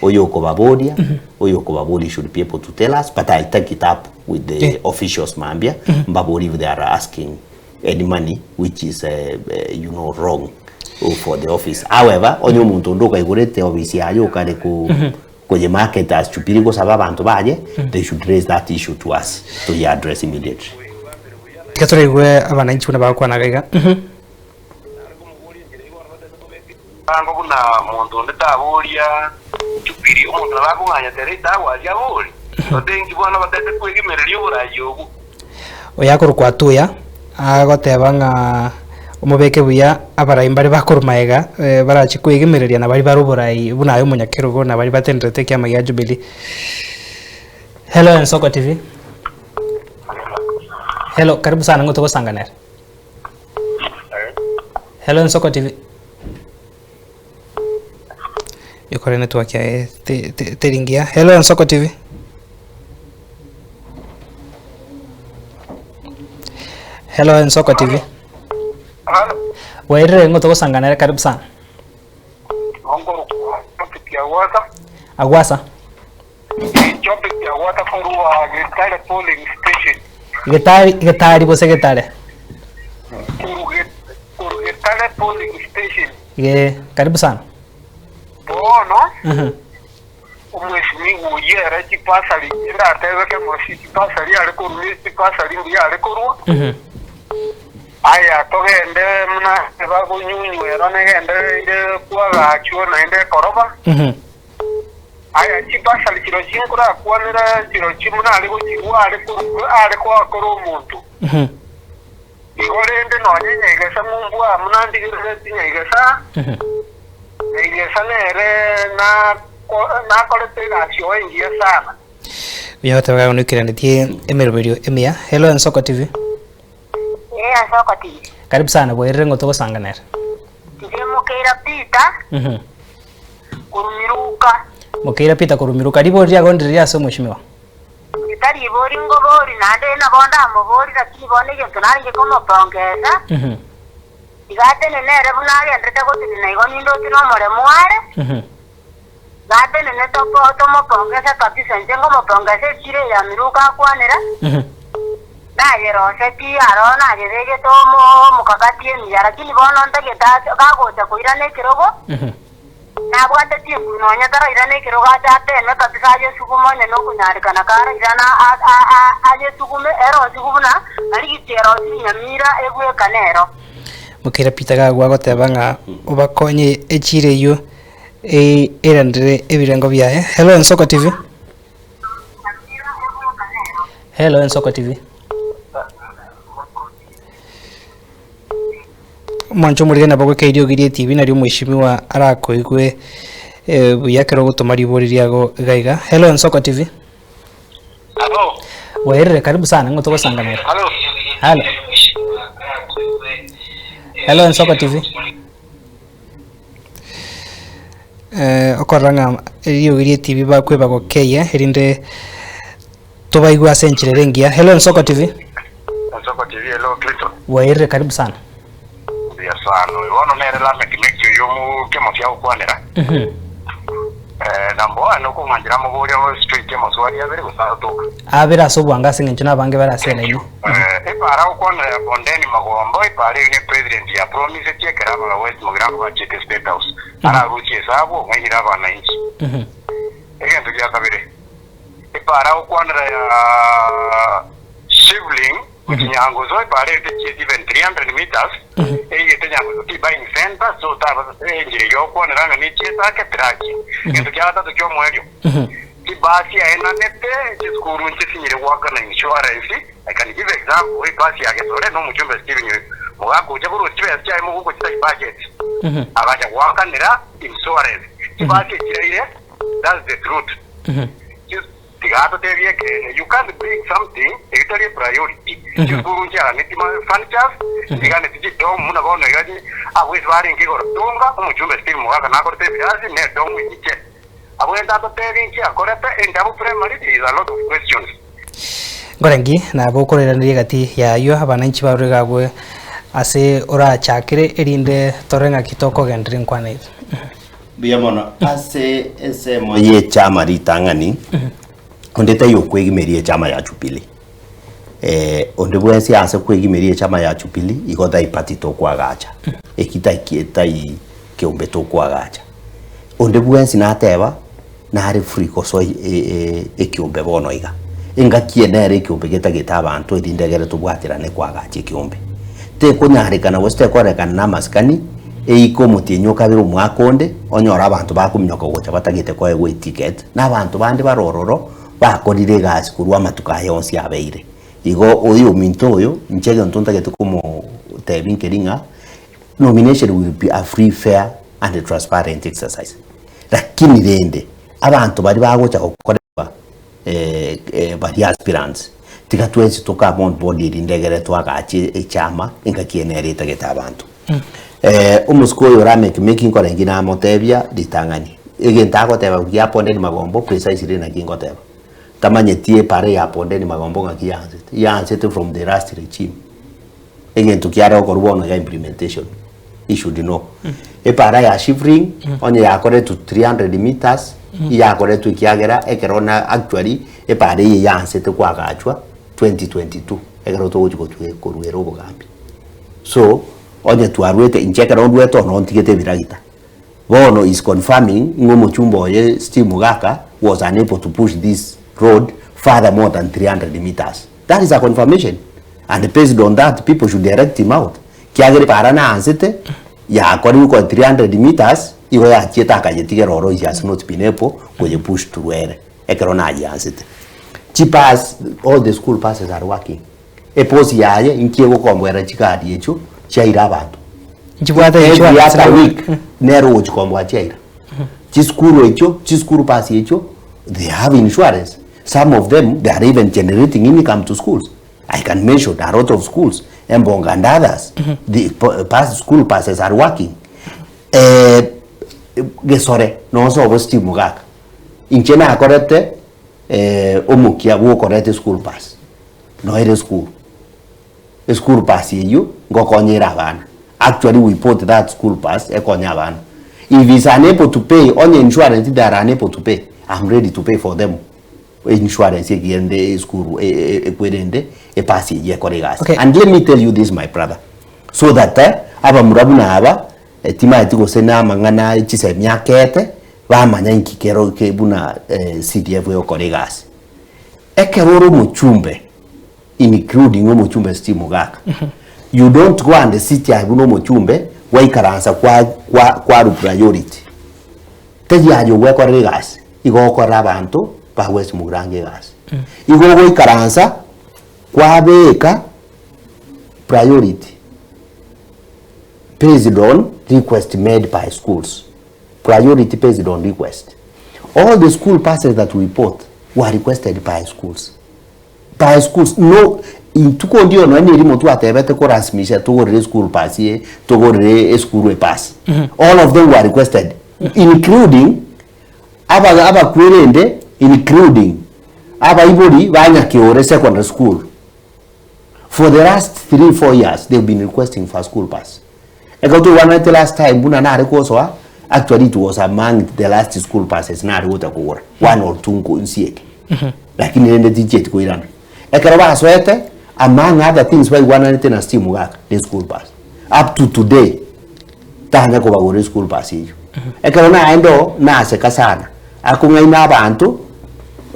Oyo okobaboria, oyo okobaboria should be able to tell us, but I take it up with the Yeah. officials mambia, mbabori if they are asking any money which is you know wrong for the office. However, onye omonto onde okaigorete office yaye okare ko koye market as Jubilee gosaba abanto baye, they should raise that issue to us to address immediately. Tiga toraigwe abananchi buna bagokwanaga iga. Bango buna monto onde taboria Jubilee, omonto nabo akong'anya tere etagwaria abori. Gose inki bono batete kwegemereria oborayi obwo. Oyo akorokwa Atuya, agoteba ng'a omobeke buya abarai mbare bakorwa magega eh, barache kwegemereria na baria bare oborai buna aye omonyakerogo na baria batenderete ekiama gia Jubilee. Hello Ensoko TV. Hello, karibu sana ng'o togosanganera. Hello Ensoko TV. Yokore network yaye te- te- teringia. Hello Ensoko TV. Hello Ensoko TV. Halo, Wairire ng'o togosanganera karibu sana. ongoro topic ya wata Agwasa. topic ya wata korwa Getare polling station Getari getari gose getare. Koru Getare polling station Ge karibu sana. bono Mhm. omweshimiwa oyere chipasari ndatebeke mosi chipasari are korwa chipasari mbuya are korwa Mhm. aya togende muna bagunyunywera negende ire kwagachwo naende ekoroba Mhm. aya chipasari chiro chinkorakwanera chiro chimuna are gochirwa are korwa are kwakora omonto Mhm. igo rende nonye nyaigesa ng'umbwa muna ndigirire tinyaigesa Mhm. nyaigesa nere nakorete egasi oyo engiya sana Buya goteba gonoikeraneti emeroberio emiya. Hello Ensoko TV. Ee Ensoko TV. Karibu sana bwairire ng'o togosanganera. Inche Mokeira Peter, Mhm. Korwa Miruka. Mokeira Peter korwa Miruka. Ribori riago ndiriria ase omweshimiwa. Ritari ribori ngobori, naende nabo ndamobori, lakini bono egento narenge komopongesa, iga atenene ere buna agenderete gotenena igo nindoche nomoremo are, iga atenene topo tomopongese kabisa, inche ngomopongesa echiro eye ya Miruka akwanera, nayerosetie aroro nayebegete omo omokakati emiya, lakini bono ntagete ase gagocha koirana ekerogo, Nabwate chinguru nonya tarairana ekerogo ache ateme kabisa ayesugume onye nokonyarekana karairana ayesugume erosigu buna arigiti erosirie nyamira egwekane ero. Mokeira Peter gagwa agoteba ng'a obakonye echira eyio erendere ebirengo biaye. Hello Ensoko TV. Hello Ensoko TV. Omwancho omorige nabo goika eriogi rie TV nario omweshimiwa arakoigwe eh, buya ekero ogotoma ribori riago iga iga. Hello Ensoko TV. Halo. Bwairire karibu sana ng'o togosanganera. Halo. Halo. Hello Ensoko TV. Eh, okorora ng'a eriogi rie TV bakweba gokeyia erinde tobaigwe ase enchera ere engiya. Hello Ensoko TV. Ensoko TV, hello Clinton. Bwairire karibu sana. Mbuya sana. Oyo bono nere Lameck Meki oyio omokemosi agokwanera. Eh, number one okong'anchera amoboria straight amaswali abere gose atoka. Abere ase obwango ase eng'encho na abange bare ase elaini. Eh, epara agokwanera ya Bondeni Magombo, epara eyio ne president ya promisetie ekero abana West Mugirango bachiete State House. Ararusie esabu ong'ainire abananchi. Egento gia kabere, Epaara gokwanera ya Shivling gochia Nyangusu, epaara eye techieti even 300 meters, eigete Nyangusu tea buying center, so taba enchera eyio ogokwanera ng'a nechiete ake terachia. Egento kia gatato kia omoerio, chibasi aenanete chisukuru nchisinyire goakana insurance, I can give example, ebasi ya Gesore na omochumbe Stephen oyo, mogaka ocha korwa chibesa chiaye mogogo chitari budget, agacha goakanera insurance. Chibasi echiraire, that's the truth. Tiga atotebie ekeene, you can't bring something egetari epriority. Chisukuru nchiaganeti furnitures, nchiganeti chidom buna bono iga abwo ase barenge igoro Tonga, omochumbe Steve Mogaka nakorete ebiasi ne edom inche. Abwenerete atotebie inki akorete, endabu primary there is a lot of questions. Nkorengi nabo okorairaneria egati y'ayio abananchi barure iga abwo ase orachakere erinde torore ng'aki tokogendereria enkwana eye. Mbuya mono. Ase ensemo y'echama ritang'ani, onde taiyo okwegimeria echama ya Jubilee. Eh, onde bwensi ase kwegimeria echama ya Jubilee, igo tai party tokoagacha. Eki tai ki tai keombe tokoagacha. Onde bwensi nateba, nare free gosoa ekiombe bono iga. Engaki eye nere ekiombe getagete abanto erinde egere tobwaterane koagacha ekiombe. Tekonyarekana gose tekorekana na amasikani, eike omotienyi okabere omwaka onde, onyore abanto bakominyoka gocha batagete koegwa eticket, na abanto bande bare ororo, bakorire egasi korwa amatuko aya onsi abeire. Igo oyo ominto oyo, inche egento ntagete komotebia nkeri ng'a, nomination will be a free, fair and transparent exercise. Lakini rende, abanto baria bagocha gokorerwa baria aspirants, tiga twensi to come on board erinde egere twagache echama engaki eye nere etagete abanto. Omosike oyo ore ameki meki nkore inki namotebia ritang'ani, egento agoteba buya Bondeni Magombo precisely naki ngoteba. Tamanyeti epara ya Bondeni Magombo ng'aki yaansete, yaansete from the last regime. Egento kiare gokorwa bono iga implementation, he should know. Epara ya shifring onye yakoretwe 300 meters, iyakoretwe ekiagera ekero na actually epara eye yaansete koagachwa 2022 ekero togochi gotwe koruera obogambi. So, onye twaruete inche ekero nduete ono ntigete ebiragita. Bono is confirming ng'a omochumba oye Steve Mogaka was unable to push this road further more than 300 meters. That is a confirmation and based on that people should elect him out kiagera epara naansete yakorirwe kwa 300 meters igo yachiete akayetigera oro he has not been able koye push through ere ekero nayeansete. Chibus all the school buses are working eposi yaye inki egokomboera chigari echio chiaira abanto Nchibwate every insurance other naende. week nere ogochikomboa chiaira chisukuru echio chisukuru bus echio they have insurance Some of them they are even generating income to schools. I can mention a lot of schools, Embonga and others. The pass, school passes are working. Eh, Gesore nonsi obo Steve Mogaka inche nakorete omokia bwokoreta eschool bus noere esukuru, eschool bus eywo ngokonya ere abana actually we bought that school bus ekonye abana if is unable to pay onye insurance they are unable to pay I'm ready to pay for them insurance egende esukuru ekwerende ebus eywo ekore egasi Okay. and let me tell you this my brother so that abamura buna aba Timaeti gose namang'ana e chisemi akeete, bamanya inki kero ke buna CDF egokora egasi. Ekero ore omochumbe, including omochumbe Steve Mogaka, you don't go and sit aye buna omochumbe, gwaikaransa kwa kwa kwarwa priority. Tari aye ogwekorera egasi, igo ogokorera abanto ba West Mugirango egasi. Igo ogoikaransa kwabeka priority. Based on request made by schools priority based on request all the school buses that we bought were requested by schools by schools no intuko ndio nonya na erimo twatebete korasimisha togorere school bus ye togorere esukuru ebus all of them were requested including aba abakwerende including abaibori ba Nyakeore secondary school For the last 3, 4 years they've been requesting for a school bus. Ekero twaigwananete last time buna nare gosoa, actually it was among the last school buses nare gocha kogora, one or two nko nsieke. Lakini rende tinchieti koirana. Ekero basoete, among other things baigwananete na Steve Mogaka, ne school bus. Up to today, tanya kobagorera eschool bus eyio. Ekero naenda oo, naseka sana, akong'aina abanto,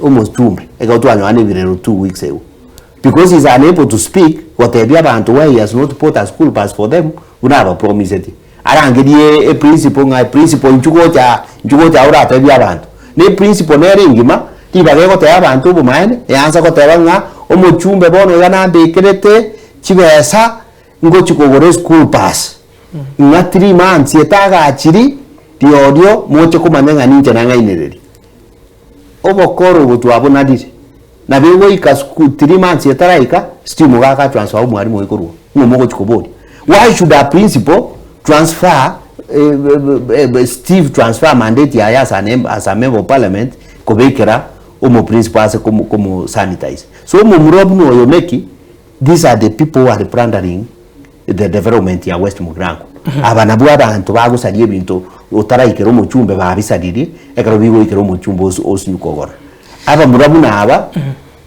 omochumbe, ekero twanyorana ebirero 2 weeks ago. Because he is unable to speak gotebia abanto why he has not bought a school bus for them buna abapromiseti. Arangerie eprinciple ng'a eprinciple inchuo gocha aa, inchuo gocha aa oratebie abanto. Na eprinciple nere engima, ribaga egotebia abanto obomaene, eansa goteba ng'a omochumbe bono iga nambekerete chibesa ngochi kogora eschool bus. Ng'a 3 months etagachiri, riorio moche komanya ng'a ninche nang'ainereria. Obokoro obo twabonarire, nabo egoika sku 3 months etaraika, still mogaka transfer omwalimu oyo korwa ng'o mogochi koboria. Why should a principal transfer Steve transfer mandate yaye as an as a member of parliament kobekera omo principal ase komo komo sanitize. So omomura buna oyo Meki, these are the people who are plundering the development ya West Mugirango. Aba nabwo abanto bagosaria ebinto otaraikera omochumbe babisaririe, ekero bigoikera omochumbe osi osinyu kogora. Abamura buna aba,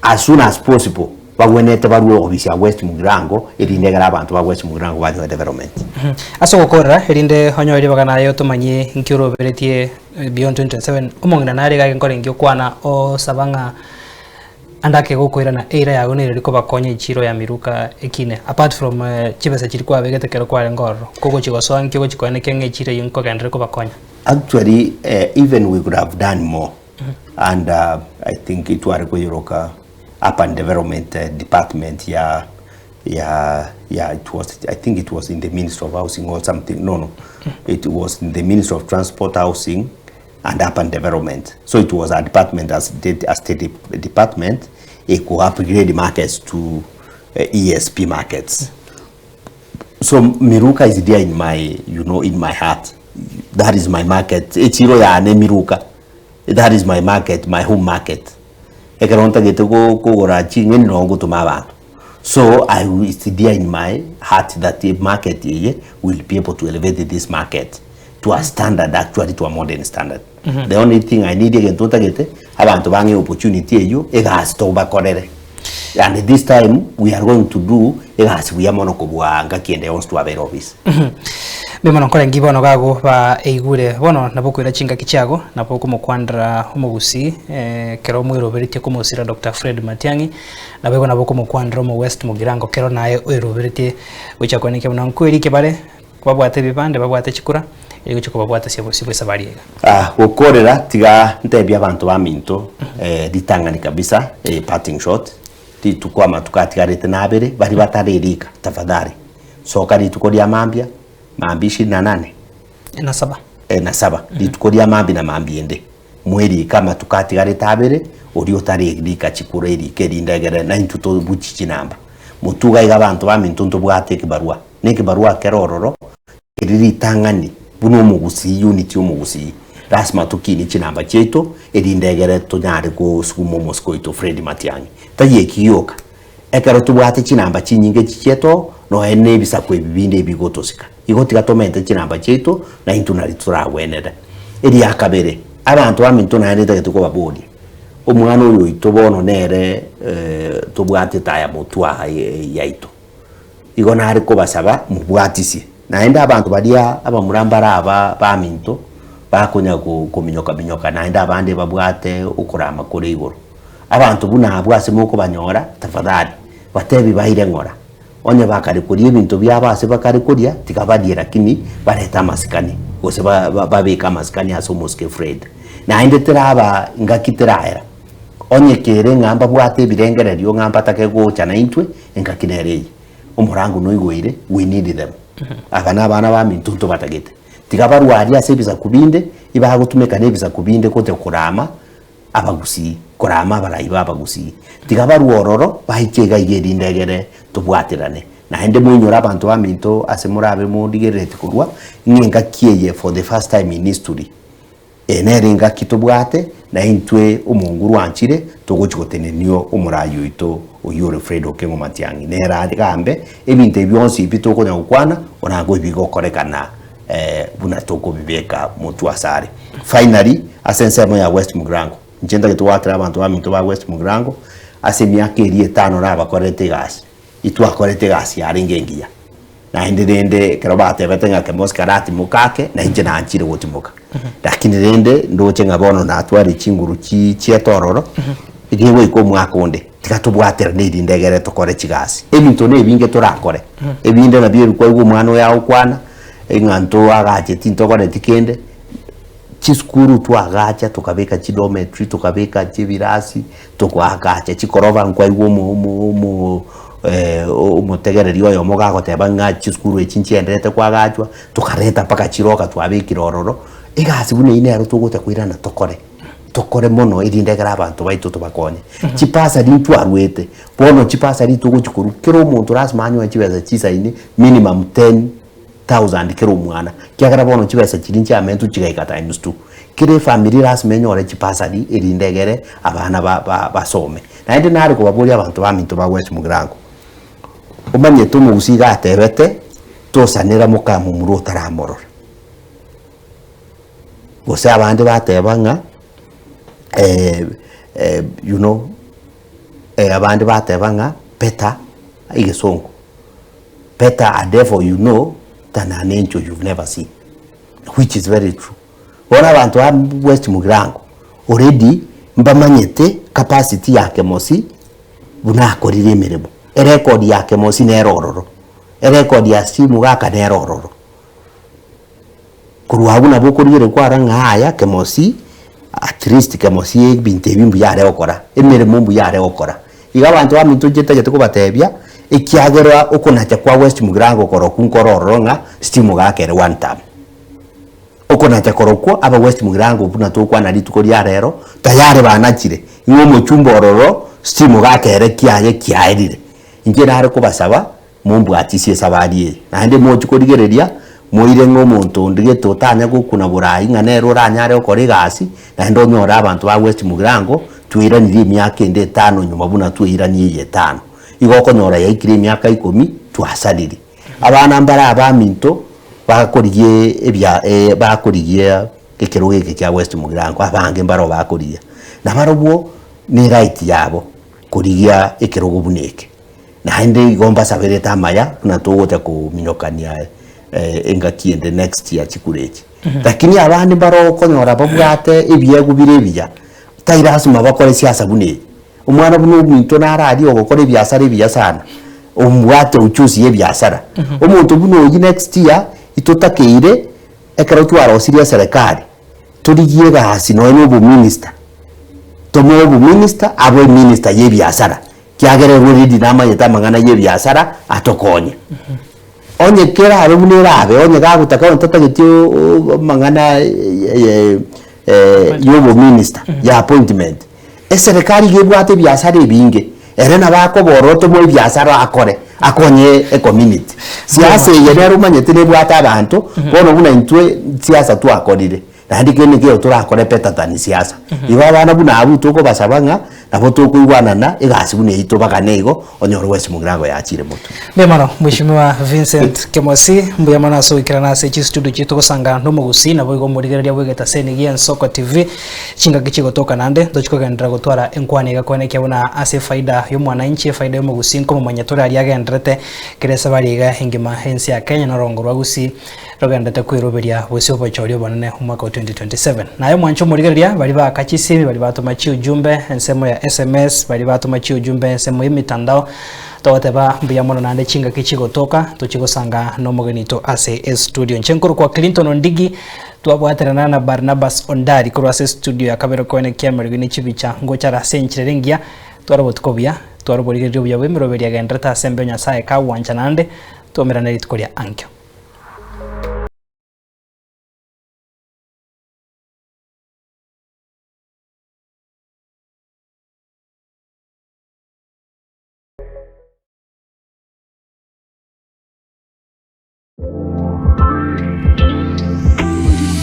as soon as possible, bagwenerete barue ofisi ya West Mugirango erinde ekero abanto ba West Mugirango banyore development. Ase ogokorera, erinde onyore ribaga naye otomanyie nki oroberetie beyond 2027, omong'ina nare iga agenkora enki okwana osaba ng'a Ande ake gokoirana eira yago nere rikobakonya echiiro ya miruka ekine apart from chibesa chiria kwabegete ekero kwarenge ororo, kogochia gosoa nki ogochia koenekia ng'a echiiro eyio nkogenderere kobakonya? Actually even we could have done more and I think tware koyoroka urban development department ya ya ya it was I think it was in the ministry of housing or something no no it was in the ministry of transport housing and urban development so it was a department as a state department eko upgrade markets to ESP markets so Miruka is there in my you know in my heart that is my market echiro yane Miruka that is my market my home market ekero ntagete kogora ching'eni noo ngotoma abanto so I it's there in my heart that market eye will be able to elevate this market to a standard actually to a modern standard the only thing I need egento ntagete abanto bang'e opportunity eywo egasi tobakorere and this time we are going to do egasi buya mono kobua ngaki ende yonsi twabeire office. Mbuya mono nkorenge bono gago ba eigure bono nabo okoira chingaki chiago nabo okomokwanera omogusii ekero mweroberetie komosira Doctor Fred Matiang'i nabo igo nabo okomokwanera omo West Mugirango kero naye oeroberetie gochia koenekia buna nkoerike bare Babwate ebibande, babwate chikura, erio gochia kobabwatasia bosio bw'esabari iga. Ah, gokorera tiga ntebie abanto baminto eh, ritang'ani kabisa eh, parting shot rituko amatuko atigarete nabere baria batarerika tafadhali soka rituko ria mambia mambia ishirini na nane Na saba. eh, na saba rituko ria mambia na mambia ende mwerike amatuko atigarete abere oria otarerika chikura erike erinde egere naintwe tobuchi chinamba motuga iga abanto baminto ntobwate ekibarua. Nekebarua kere ororo, eri ritang'ani Buna omogusii, unity omogusii, lasima tokinie chinamba chiaito erinde egere tonyare gosuguma omosike oito Fred Matiang'i. Tari eki gioka, ekero tobwate chinamba chinyinge echi chiaito, nonya na ebisaku ebi binde ebigotosika. Igo tiga tomente chinamba chiaito na intwe nari toragwenere. Eria kabere, abanto baminto naende ntagete kobaboria, omwana oyo oito bono nere tobwate etaya motwe aa yaito. Igo nare kobasaba mobwatisie. Naende abanto baria abamura mbare aba baminto bakonya kominyoka-minyoka, naende abande babwate okorama kore igoro. Abanto buna abwo ase mokobanyora, tafadhali, batebi baire ng'ora. Onye bakare koria ebinto biabo ase bakare koria, tiga barie lakini barete amasikani, gose babeke amasikani ase omosike Fred. Naende teraba ngaki teraera. Onye kere ng'a mbabwate ebirengererio ng'a mbatake gocha naintwe, engaki nere eye. Omorango noigoire, we need them. Aba nabana baminto ntobatagete. Tiga barwe aria ase ebisaku binde, ibagotumeka na ebisaku binde gocha korama abagusii, korama abarai ba abagusii. Tiga barwe ororo, baiche iga iga erinde egere tobwaterane. Naende moinyore abanto baminto ase morabe morigerereti korwa, ng'a engaki eye for the first time in history, Eye nere engaki tobwate, na intwe omonguru anchire, togochia gotenenio omoraai oito oyio ore Fred Okengo Matiang'i. Nere agambe ebinto ebi bionsi ebi tokonya gokwana, onango ebigokorekana buna tokobibeka motwe asare. Finally, ase ensemo ya West Mugirango, inche ntagete goakera abanto baminto ba West Mugirango ase emiaka eria etano nabakorerete egasi. Itwakorete egasi yarenge engiya, naende rende ekero batebete ng'a Kemosi karatimoka ake, na inche nanchire gotimoka. Lakini rende ndoche ng'a bono natware chinguru chi chiete ororo, ekegoika omwaka onde, tiga tobwaterane erinde egere tokore chigasi. Ebinto na ebinge torakore, ebinde nabio ebi kwaigwa omwana oyo agokwana, ng'a ntoagacheti ntokoreti kende. Chisukuru twagacha tokabeka chidometry, tokabeka chibirasi, tokaagacha chikoroba nkwaigwa omo omo omo omotegereri oyomo gagoteba ng'a chisukuru echi nchienderete koagachwa, tokareta mpaka chiroka twabekire ororo, egasi buna eywo nero togocha koirana tokore, tokore mono erinde ekero abanto baito tobakonye. Chibasari ntwarwete, bono chibasari togochi korwa kera omonto lasima anyore chibesa chisaine minimum 10,000 kera omwana, ekiagera bono chibesa chiria nchiamentwe chigaika times two. Kera efamiri lasima enyore chibasari erinde egere abana ba ba basome. Naende nare kobaboria abanto baminto ba West Mugirango, omanyete omogusii iga atebete, tosanera mokamomura otaramorora. Gose abande bateba ng'a you know abande bateba ng'a better egesongo. Better a devil you know than an angel you've never seen which is very true. Bono abanto ba West Mugirango already mbamanyete capacity ya Kemosi buna akorire emeremo. Erecord ya Kemosi nere ororo, erecord ya Steve Mogaka nere ororo. Korwa abwo nabo okorigereria kwarora ng'a aya Kemosi at least Kemosi ebinto ebi mbuya are gokora, emeremo mbuya are gokora. Iga abanto baminto inche ntagete kobatebia, ekiagera okonacha kwa West Mugirango korokwo nkore ororo ng'a Steve Mogaka ere one term. Okonacha korokwo aba West Mugirango buna togokwana rituko ria rero, tayari banachire, ng'a omochumba ororo Steve Mogaka ere kiaye kiaerire. Inche nare kobasaba. Mombwatisie esabari eye, naende mochie korigereria, moire ng'a omonto onde gete otanya gokuna borai ng'a nere oranyare gokora egasi, naende onyore abanto ba West Mugirango tweiranirie emiaka ende etano nyuma buna tweiranie eye etano. Igo okonyora yaikire emiaka ikomi, twasarire. Abana mbare abaminto bakorigia ebia bakorigia ekerogo eke kia West Mugirango, abange mbaro bakorigia. Nabarobwo ne right yabo korigia ekerogo buna eke. Naende igo mbasaberete amaya buna togocha kominyokania engaki ende next year chikura echi. Lakini abande mbaro okonyora babwate ebiegwa bire ebiya, tai lasima bakore siasa buna eye. Omwana buna ominto nare aria ogokora ebiasara ebiya sana, ombwate uchuzi ya ebiasara. Omonto buna oyio next year, itotakeire ekero twarosirie eserekari, torigie egasi nonya na obominister, tomoe obominister abe eminister ya ebiasara. Kiagera ere already namanyete amang'ana y'ebiasara atokonye. Onye kerabe buna erabe, onye gagotaka onye tatageti amang'ana y'obominister, ya appointment, eserekari iga ebwate ebiasara ebinge, ere nabo akobora otomoe ebiasara akore. Akonye ecommunity. Siasa eye nere omanyete nebwate abanto, bono buna intwe siasa twakorire, naende kende nkeiyo torakore better than siasa. Igo abana buna abwo tokobasaba ng'a nabo tokoigwanana egasi buna eyio tobagane igo, onyore West Mugirango yachire motwe. Mbuya mono Mheshimiwa Vincent Kemosi, mbuya mono ase goikerana ase chistudio chiaito gosangana nomogusii naboigo omorigereria bw'egetaseni gi'Ensoko TV. Chingaki chigotoka naende ntochi kogenderera gotwara enkwana iga koenekia buna ase efaida y'omwananchi, efaida y'omogusii nkomomanya tore aria agendererete kera esabari iga engima ense ya Kenya na orongo rwa Gusii rogendererete kweroberia bosio obochori obonene omwaka o 2027. Naye omwanche omorigereria baria baaka chisimi, baria batoma chiujumbe ensemo ya sms, baria batoma chiujumbe ensemo y'emitandao, togoteba mbuya mono naende chingaki chigotoka tochi gosanga nomogeni oito ase estudio. Inche nkorokwa Clinton Ondigi. Twabwaterana na Barnabas Ondari korwa ase estudio ya kabere koene kiamerigwe ne chibicha ngochara ase enchera ere engiya. Twara obotuko obuya, twara oborigereria obuya bw'emeroberio yagenderete ase embeo Nyasae kagwancha naende, twaumerane rituko ria ankio.